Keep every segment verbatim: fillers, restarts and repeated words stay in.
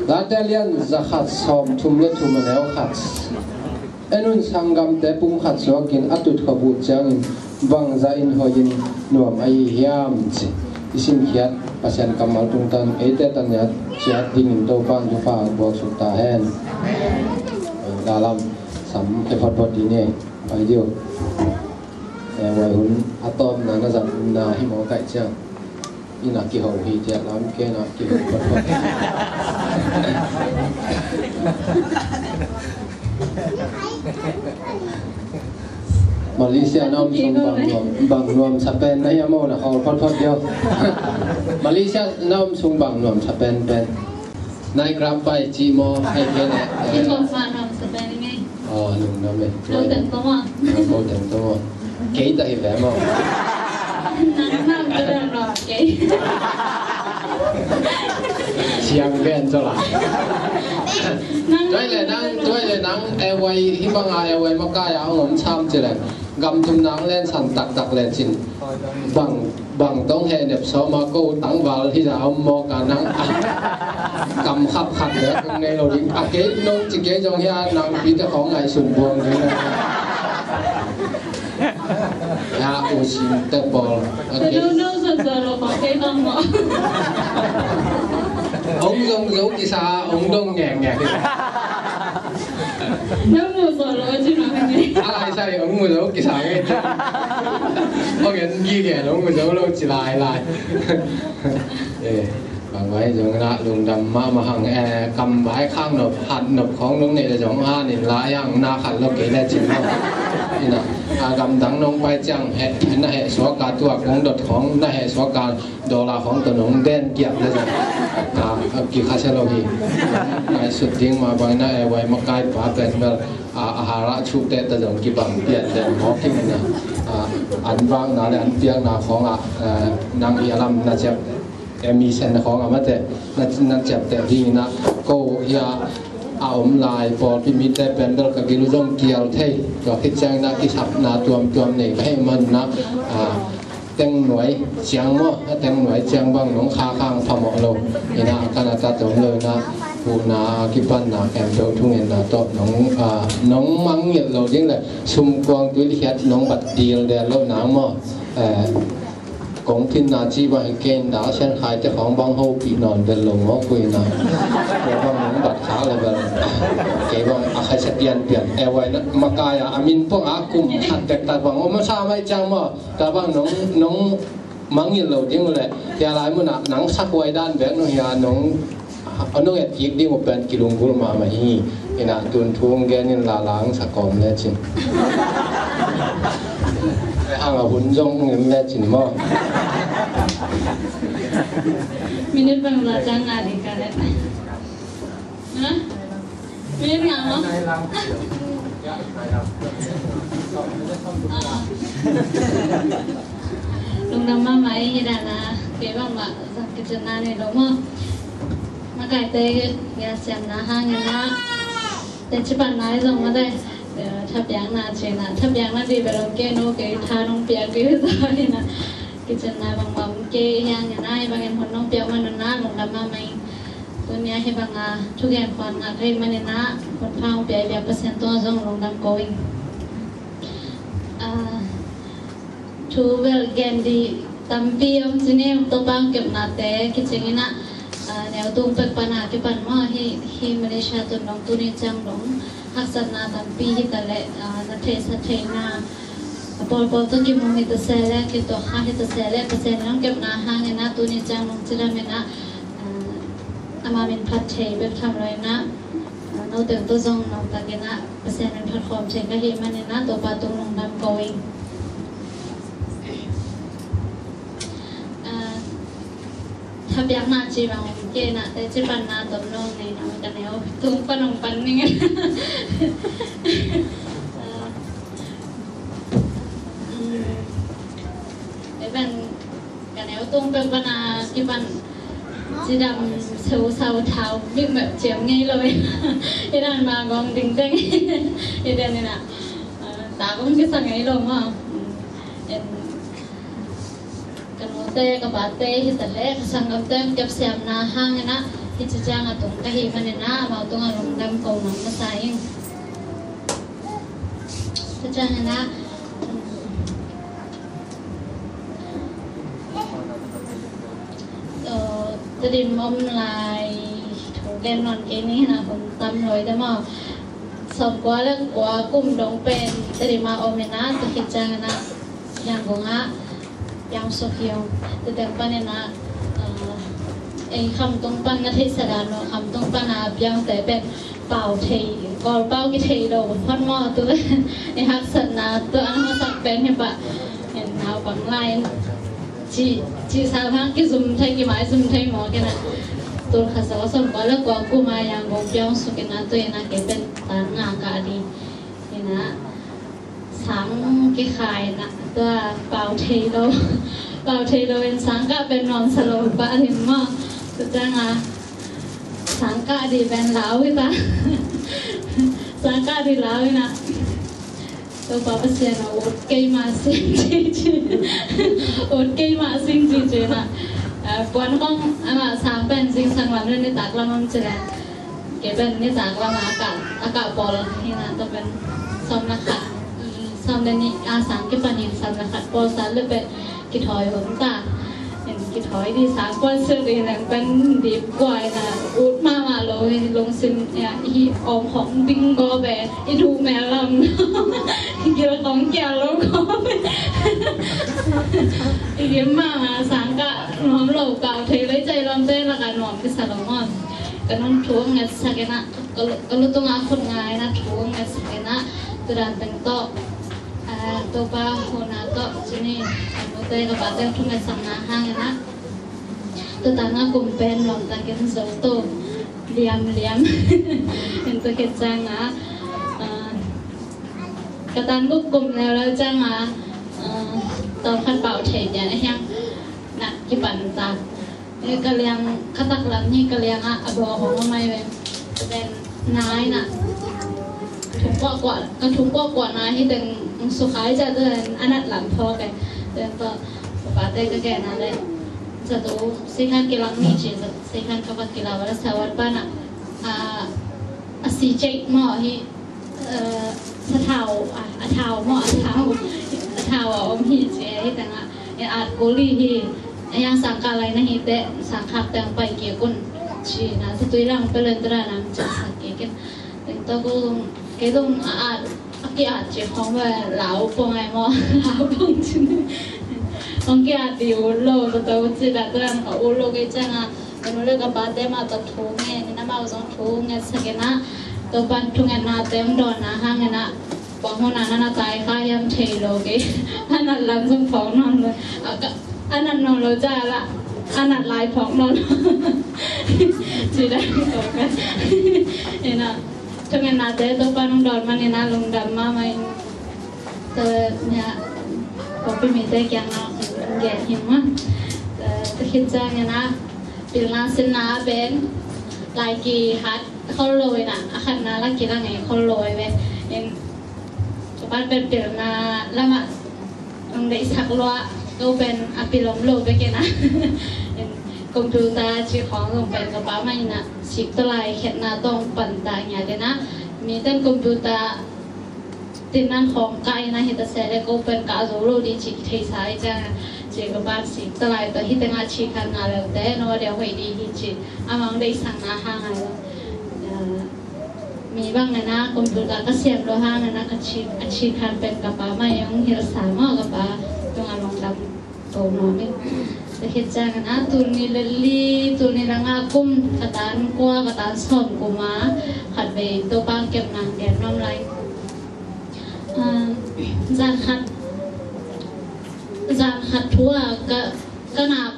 Late lian za khat sawm thum le thum a neu khat. En un, sanggamte pum khat suakin a tutkhop uh ciangin bangzah in hoihin nuam ahi hiam, ci i simkhiat Pasian kammal tungtawn eite taniat ciat dingin Topa'n thupha buaksuk ta hen. Dalam sam he photphot ding e. Pai dio. Eh, vai hun a tawpna na zat na hi mawk ahih ciang, inn ah kiho hi ciah lam, ken ah kiho photphot. Malaysia na om sung bang nuam, bang nuam sa pen na hiam aw, na hawl photphot dio. Malaysia na om sung bang nuam sa pen pen. Nai Grab pai ci maw, hai ke le. Ci maw, fa nuam sa pen nge. Aw, lungdam e. Lo teng tong aw. Aw, lo teng tong aw. Kei ta hi ve maw. Nang nam ka dang lo kei. Siang ven zo la. Nang. Tuai le nang, tuai le nang, e wai, hi bang a, e wai makai a, ong om sam ci le. Gam thum nang len san taktak le cin. Bang, bang tong he nep sawm a ko tangval hi za om mawk a nang. Kam khap khat le kong nei lo ding. A kei nong ci kei zong hi a nang pi te khong ngaihsun buang ding. Ya, u sim te pawl. A kei. Te no, no, zan zan lo pa kei bang mo. Ong zong zo kisa, ong dong ngek ngek. Nang mu zo lo ci no nge. A lai sai ong mu zo kisa nge. Ong en gi ge lo mu zo lo ci lai lai. Eh, bang vai zong na lungdam mahmah hang, eh, kam vai khang nop, hat nop khong nong nei le zong a nin lai hang na khat lo kei le cin lo. Ina, a gam dang nong pai ciang he, na he suak a tua kong dot khong, na he suak a Dollar khong tawh nong den kiak le zong, a, a kikhasia lo hi. Ngaihsut ding mah bangin a, e wai makai pa pen bel, a, a harah chuk teh ta zong kibang pian den mawk hi na. A, an vakna le an piakna khong a, a, nang hi a lam na ciap, e, mi sen khong a mate, na, na ciap teh ding na ko hi a, a om lai pawlpi mite pen bel ka gil zong kial thei. Tua khit ciangin a kisapna tuamtuam nei ka hih man na, a, teng nuai ciang maw, a teng nuai ciang bang nong kha khang phamawh lo. Ina a kan a tat om lo ina, huhna a kipanna khempeuh thungetna tawh nong, a, nong mangngilh lo ding le sumkuang tuilikhiat nong bat dildel lo nang maw. Eh, kong thinna ci bang hi kei in dah sian khai te khong bang hopih nawn bel lo maw kui na. Kei bang nong bat khak le bel. Kei bang a khai sa pianpian. Eh, wai na makai a, a min pong a kum khat tek tak bang om sa mai ciang maw. Tua bang nong, nong mangngilh lo ding uh leh, hia lai munah nang sak huai dan bek nong hia nong, nong et kik ding uh pen kilunggulh mahmah hi. Inah tun thu hong gen in la la hong sak kawm lecin. Hang a hun zong hong en lecin maw. Minute bang la ciang nga ding ka leh. Ha? Minute nga maw? Ah. Lungdam mahmah hi dan a, kei bangmah zang kicin na nei lo maw. Makaite gelsiamna hangin a, teci panna hi zong mate, eh, thapiakna cihna, thapiakna dih bel om kei no, kei tha nong piak dih zaw hi na. Kicin na bangmah om kei hi hangin a, hi bangin hun nong piak man un a, lungdam mahmah ing. Tuni a hi banga thugen khuan ngah ka hih manin ah, hun pha hong pia i biak Pasian tungah zong lungdam ko ing. Ah, thu bel gen dih tampi om ci ni, Topa hong kepnate kicing in ah, ah, neu tung pek pan a kipan maw, hih, hih Malaysia tun dong tuni ciang dong haksatna tampi hi ta leh, ah, na theihsa theihna a pawlpawl tawh kimu hi ta se leh, kituak kha hi ta se leh, Pasian in hong kepna hangin ah tuni ciang dong cidam in ah, ah, ama min phat thei bek tham lo in ah, ah, note tawh zong nong tak in ah Pasian min phat khawm thei ka hih manin ah Topa tung lungdam ko ing. Ah, thapiakna ci bang om kei in ah, teci panna tom lo nei na, ka neu tung pan hong pan ning. Ah, mm, even ka neu tung pek pan a kipan cidam seu sau thau mik mep ciam ngei lo. I dan ma gong ding teng. I dan in ah, ah, ta gong kisa ngei lo maw. Mm, en ka nute, ka pate hi ta leh, ka sanggamte hong kepsiamna hangin ah, Hih ciang a tung ka hih manin ah amau tungah lungdam ko masa ing. Tua ciangin ah, Tedim om lai thu gen nawn kei ning, hun tam lo hi te maw. Sawmkua le kua kum dong pen Tedim ah om in ah, tua khit ciangin ah Yangon ah piangsuk hi ung. Tua teng panin ah, ei Khamtung pan, na theihsa dan lo, Khamtung pan a piangte pen pau thei, Kawl pau kithei lo phot maw, tu i haksatna tua a na sak pen hi pah. En naupang lai in ci, ci sa hang kizum thei, kimaizum thei maw kei na. Tul khat za sawmkua le kua kum a Yangon piangsuk in ah, tu in ah kei pen tan nga ka ding in ah, sang kikhai in ah, tua pau thei lo, pau thei lo in sang kah pen nuamsa lo pah ding maw. Tua ciang a sang kah ding pen lau hi ta. Sang kah ding lau in ah, Topa Pasian a ut keimah sing ci ci, ut keimah sing ci ci in ah, puan kong amah sang pen zingsang lam le nitak lam om ci leh, kei pen nitak lam a kah, a kah pawl hi in ah, tua pen sawm le khat, sawm le nih a sang kipan in sawm le khat pawl sa le pen kithawi hum ta. En kithawi ding sang pawl silh ding leng pen dip guai in ah, ut mahmah lo hi, lungsim hi om hong ding gawp e, i duh mel lam. Gil kong kial lo gawp e. I gim mahmah, sang kah nuam lo, pau thei lo, i cai lam te lakah nuam kisa lo maw. Ka nung thu ngetsak in ah, ka lu, ka lu tungah khut nga in ah thu ngetsak in ah, tua dan teng tawh, Topa huhna tawh ci ni, ka nute ka pate thu ngetsakna hangin ah, tua tangah kum pen nuamtakin zo to liamliam. En tua khit ciang a, ka tan guk kum leuleu ciang a, tawm khat pau thei pian a hiang na kipan ta. Ka liang, ka taklam hi, ka liang ah a baw hong om mai ve. Tua pen nai na, thung kuahkuah, ka thung kuahkuah na hi teng sukha i ciah, tua pen a nat lam phawk e. Tua pen ka pate ka gen a leh, zato sikhan kilang ni ci, sikhan ka va kilang a, sawat pan a, a si cek maw hi. Sathau, a thau maw, a thau, a thau a om hi ci e. Hi tengah e, at kuli hi. A yang sangkah lai na hi teh, sangkhak teng pai kik un ci na, tutui lang pelen tua nang ci sak kik in. Teng tawh kei zong a at, a ki-at ci khong ve, lau pong ai maw, lau pong ci ni. Khong ki-at di ut lo, tua tua ut ci, tua tua nang ka ut lo kei ciang a, ka nu le ka pate mah tawh thu ngen in, amau zong thu ngetsak in ah, Topan thungetnate hong dawnna hangin ah, bang hun ah na na tai kha hiam thei lo kei. A nat lam zong phawk nawn lo. A nat nawn lo ca lah, a nat lai phawk nawn lo. Ci dan phawk kan. In ah, thungetnate Topan hong dawn manin ah lungdam mahmah ing. Tua nia, pawlpi mite kiangah gen hi mah. Tua khit ciangin ah, pilna sinna ah pen lai kihat khol lo in ah, a khatna la kilang ei khol lo ei ve. In, ka pan pen pilna lamah hong deihsak lua, ko pen a pil om lo bek in ah. In, computer ci khawng zong pen ka pa mah in ah, sik tawh lai khiatna tawh hong pan ta ngiat in ah, miten computer tin nan khawng kah in ah, hi ta se leh ko pen kah zo lo ding ci kitheisa i ciang a, ci ka pan sik tawh lai tawh hi tengah ci khan ngah leute no dia hoih ding hi ci, amah hong deihsakna hang a lo. Mi bang in ah computer ka siam lo hang in ah, ka ci, a ci khan pen ka pa mah hong hilhsa maw, ka pa tungah lungdam ko nuam ing. Tua khit ciangin ah, tul nih le li, tul nih le nga kum, ka tan kua, ka tan sawm kum a khatvei Topa kep nang gen nuam lai. Ah, zan khat, zan khat thu a ka, ka nak,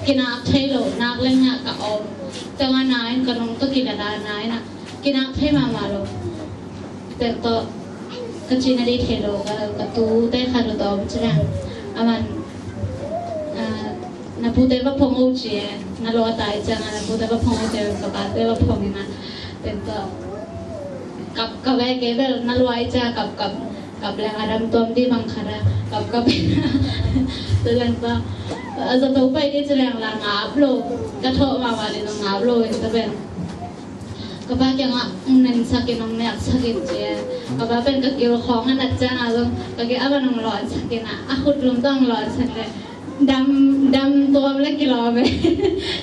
kinak thei lo, nak leng ah ka om. Tengah na in ka nung tawh kila dan na in ah, kinak thei mahmah lo. Tua tawh ka cina dih thei lo, ka, ka tute khat uh tawh om ci leng, aman, ah, na pute va phong o ci e, na lua ta i ciang a, na pute va phong o ci e, ka pate va phong in ah. Tua tawh kap, kap ve, kei bel na lua i ciang a kap, kap. Kap leng a dam tuam dih bang khat a kap kap. Tua leng tua a zato pai dih ci leng la ngap lo. Ka thawh mahmah dih zong ngap lo in tua pen ka pa kiangah hong nensak in hong neksak in ci a. Ka pa pen ka gil khawng a nat ciangah zong ka gil a van hong lawnsak in a, a khut lum tawh hong lawnsak leh dam, dam tuam le kilawm e.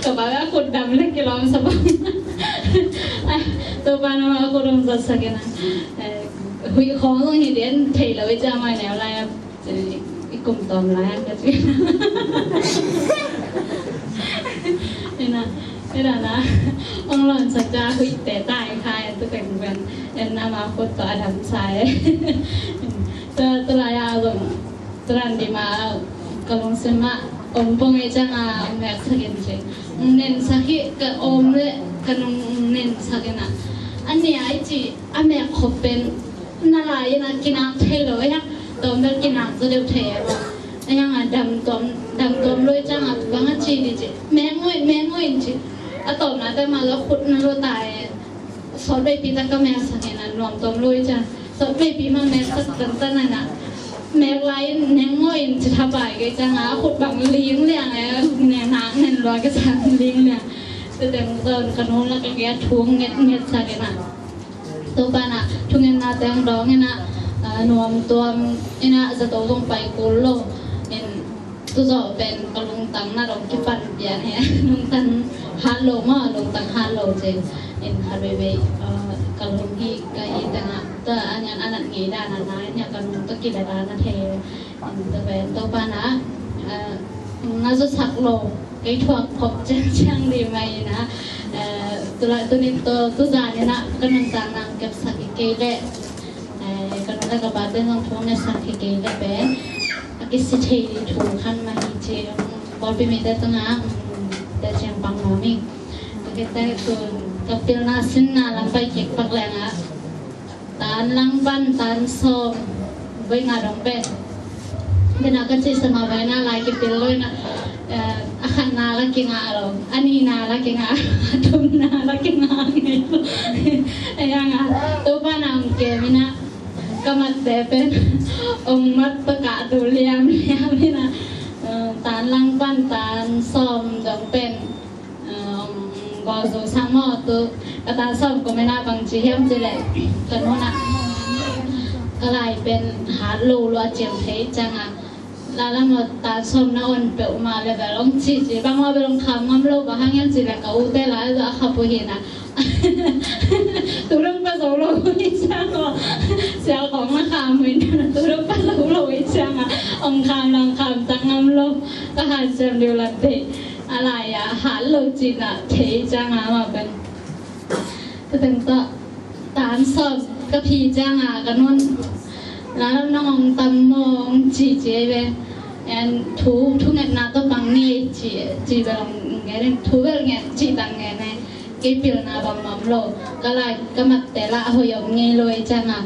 Ka pa a khut dam le kilawm sa bang. Topa na ma a khut hong zatsak in a, huih khawng zong hi den thei lo i ciang mai neu lai a. I kum tawm lai a ka ci. Ina, ina na hong lawnsak ta huih te tai khai tu teng pen en na ma khut tawh a dam sa e. Tua, tua lai a zong tua dan di ma ka lungsim ah om pong e ciang a hong neksak in ci. Hong nensak hi ka om le ka nung hong nensak in a, a nia i ci a mek khop pen na lai in a kinak thei lo e. Tawm bel kinak zaw deuh thei e. A hiang a dam tuam, dam tuam lo i ciang a bang a ci di ci, meng ngoi, meng ngoi in ci. A tawmna te ma lo khut na lo ta e. Sawt veipi ta ka meksak in a nuam tuam lo i ciang sawt veipi ma meksak tantan a na mek lai in neng ngoi in ci thapai kei ciang a khut bang ling liang e. Nen hang nen lua ka sang ling liang. Tua teng zong ka nu la ka kia thu nget nget sak in a. Topa na thungetna teng dawng in a, nuam tuam in a zato zong pai kul lo. In tuzawh pen ka lungtang na dong kipan pian he. Lungtang hat lo maw, lungtang hat lo ci. In khat veivei ka lung hi ka hi teng a, tua a nian a nat ngei dan a na in a ka lung tua kidat a na thei. In tua pen Topa na na zusak lo kei thuak khop ciangciang di mai in a, tulai tunin tua tuzan in a ka nuntakna kepsak i kei leh ka nu le ka pa ten zong thu ngetsak hi kei leh pen a kisi thei di thu khan mah hi ci. Pawlpi mite tungah te ciang pang nuam ing. Tua khit teh tun ka pilna sinna lam pai kik pak leng a, tan lang pan tan sawm voi nga dong pen. Dena ka cih sama vai na lai kipil lo ina, a khatna la kingah lo, a nihna la kingah lo, a thumna la kingah ngei lo. Ei hanga Topa na hong kem ina, ka matte pen hong mat pakah tu liamliam ina, tan lang pan tan sawm dong pen gualzo sang maw tu ka tan sawm kum ina bang ci hiam ci leh ka nuna ka lai pen hat lo lua ciang thei cianga la lam lo tan sawm na on peuh ma le bel ong ci ci bang ma bel ong kham ngam lo bang hang hiam ci leh ka u te la a khap uh hi na. Tu dong pa zo lo hi ciang aw. Sial kong na kham uh hi na tu dong pa zo lo hi cianga ong kham lang kham tak ngam lo. Ka han siam liu lam thei. A lai a hat lo cihna thei cianga ma pen. Ka teng tawh tan sawm ka phi cianga ka nun. La lam nong ong tam mong ci ci ei ve. En thu, thu ngetna tawh pang ni ci, ci bel ong ngen, thu bel ngen, ci tang ngen ei. Kei pilna bang mam lo. Ka lai ka matte la a hoih om ngei lo ei cianga.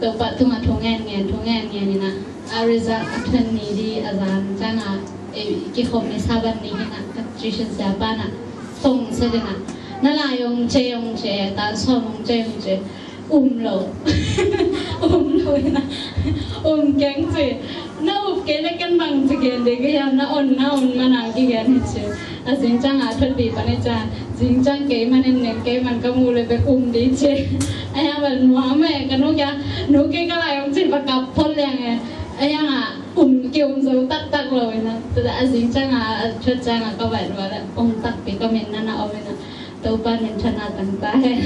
Topa tunga thu ngen ngen, thu ngen ngen ina. A result a thuan ni di a zan cianga, ei kikhom i saban ni ina, ka tuition siapa na. Tong sa dina. Na lai ong ce ong ce, tan sawm ong ce ong ce. Um lo. Um lo ina. Um keng ce. Na up kei le ken bang ci gen de kei hiam na on na on manang kigen hi ce. A zing cianga thuat di pan ei cianga. Zing ciang kei man en neng kei man ka mu le bek um di ce. A hiang bel nuam e ka nu kia. Nu kei ka lai ong ce bak kap phot liang e. A hianga um ki um zo taktak lo ina. Tua a zing cianga a thuat cianga ka vai lua le. Ong takpi ka min na na om ina. Topa minthanna tangta hen.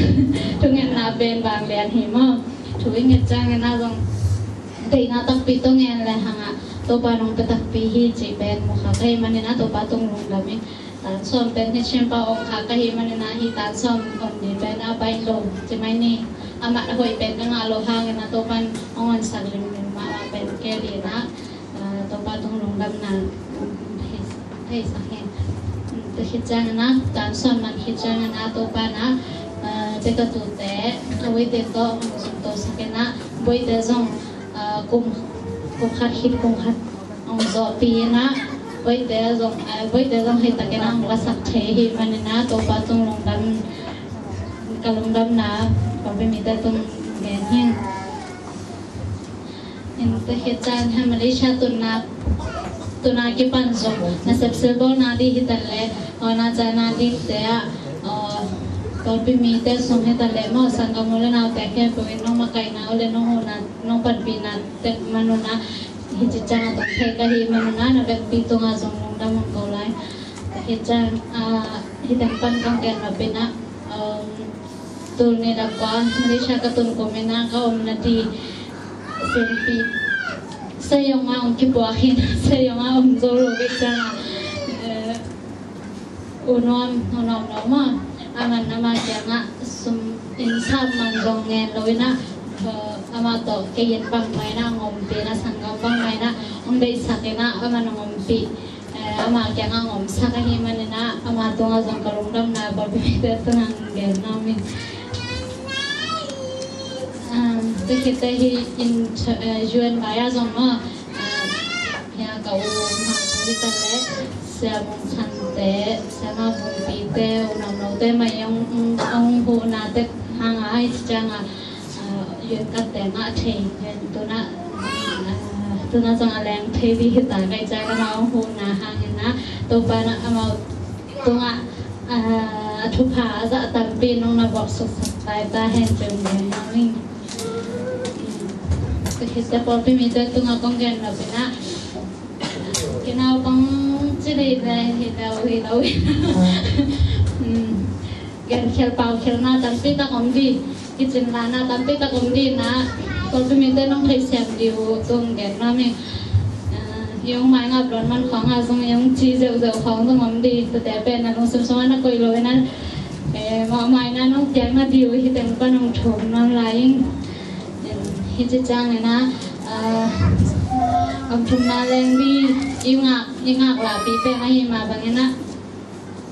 Thungetna pen vanglian hi maw. Thu i nget ciangin a zong deihna takpi tawh ngen le hanga Topa nong pia takpi hi cih pen mu kha ka hih manin a Topa tung lungdam hi. Tan sawm pen hi cimpa ong kha ka hih manin a hi tan sawm ong ni pen a baih lo ci mai ni. Amah a hoih pen ka ngah lo hangin a Topa ong onsak limlim mahmah pen ke dina. Topa tung lungdamna theisak hen. Tua khit ciangin a tan sawm man khit ciangin a Topa na te ka tute a voite tawh hong zumtosak in a voite zong kum, kum khat khit kum khat hong zawhpih in a voite zong, voite zong hei takin a hong lasak thei hi manin a Topa tung lungdam, ka lungdamna pawlpi mite tung gen hi. Tua khit ciang hih Malaysia tunna, tunna kipan zong nasep silbawlna ding hi ta leh, aw, na cana dingte ah, aw, pawlpi mite sung hi ta leh maw, sanggam u le naute khempeuh in nong makaihna uh le nong huhna, nong panpihna tek man un ah, hih ci ciang a tawh thei ka hih man un ah, na vekpi tungah zong lungdam hong ko lai. Tua khit ciang, ah, hih teng pan kong gen nop in ah, um, tul nih le kua Malaysia ka tun kum in ah ka omna ding sumpi, sa yong a ong kipuak hi in, sa yong a om zo lo bek ciang a, eh, U Nuam, U Nuam Nuam ah, aman ama kiangah sum, inn sap man zong ngen lo in ah, eh, ama tawh kei inn bangmah in ah ong ompih in ah, sanggam bangmah in ah ong deihsak in ah aman ong ompih. Eh, ama kiangah ong omsak ahih manin ah, ama tungah zong ka lungdamna pawlpi mite tungah gen nuam ing. Um, tua khit teh hih in, eh, U N vai ah zong maw, eh, hih a ka u Mang Pu hi ta leh, Sia Mung Chan te, Sia Ma Bung Pi te, U Nuam Nuam te mah in ong, ong, ong huhna tek hang a, hih ci ciang a, ah, U N ka teng ah thei, U N tuna, ah, tuna zong a leng thei ding hi ta, ka hih ciang amau huhna hangin ah, Topa in ah amau tungah, ah, a thupha a zah tampi nong na bawlsuksak lai ta hen ci-in gen nuam ing. Tua khit teh pawlpi mite tungah kong gen nop in ah, kinaupang ci ding hi lo, hi lo, hi lo. Um, genkhial paukhialna tampi tak om ding, kicinlahna tampi tak om ding in ah, pawlpi mite nong theihsiam ding uh tung gen nuam ing. Ah, i ong maingap lon man khawng ah zong i ong ci zeuhzeuh khawng zong om ding, tuate pen na lungsim sungah na koih lo in ah, eh, mawhmaina nong piakna ding uh hih teng pan ong thum nuam lai ing. Hih ci ciang in ah, ah, om thumna leng ding i ngak, i ngak lahpih pen ahih mah bangin ah,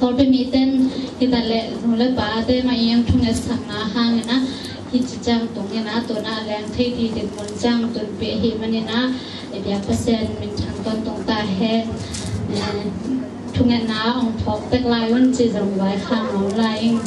pawlpi mite in hi ta leh nu le pate mah in ong thungetsakna hangin ah, hih ci ciang tung in ah, tuna a leng thei ding dinmun ciang tunpih ahih manin ah, i biak Pasian minthang tawntung ta hen. Eh, thungetna ong phawk tek lai un ci zong vaikhak nuam lai ing.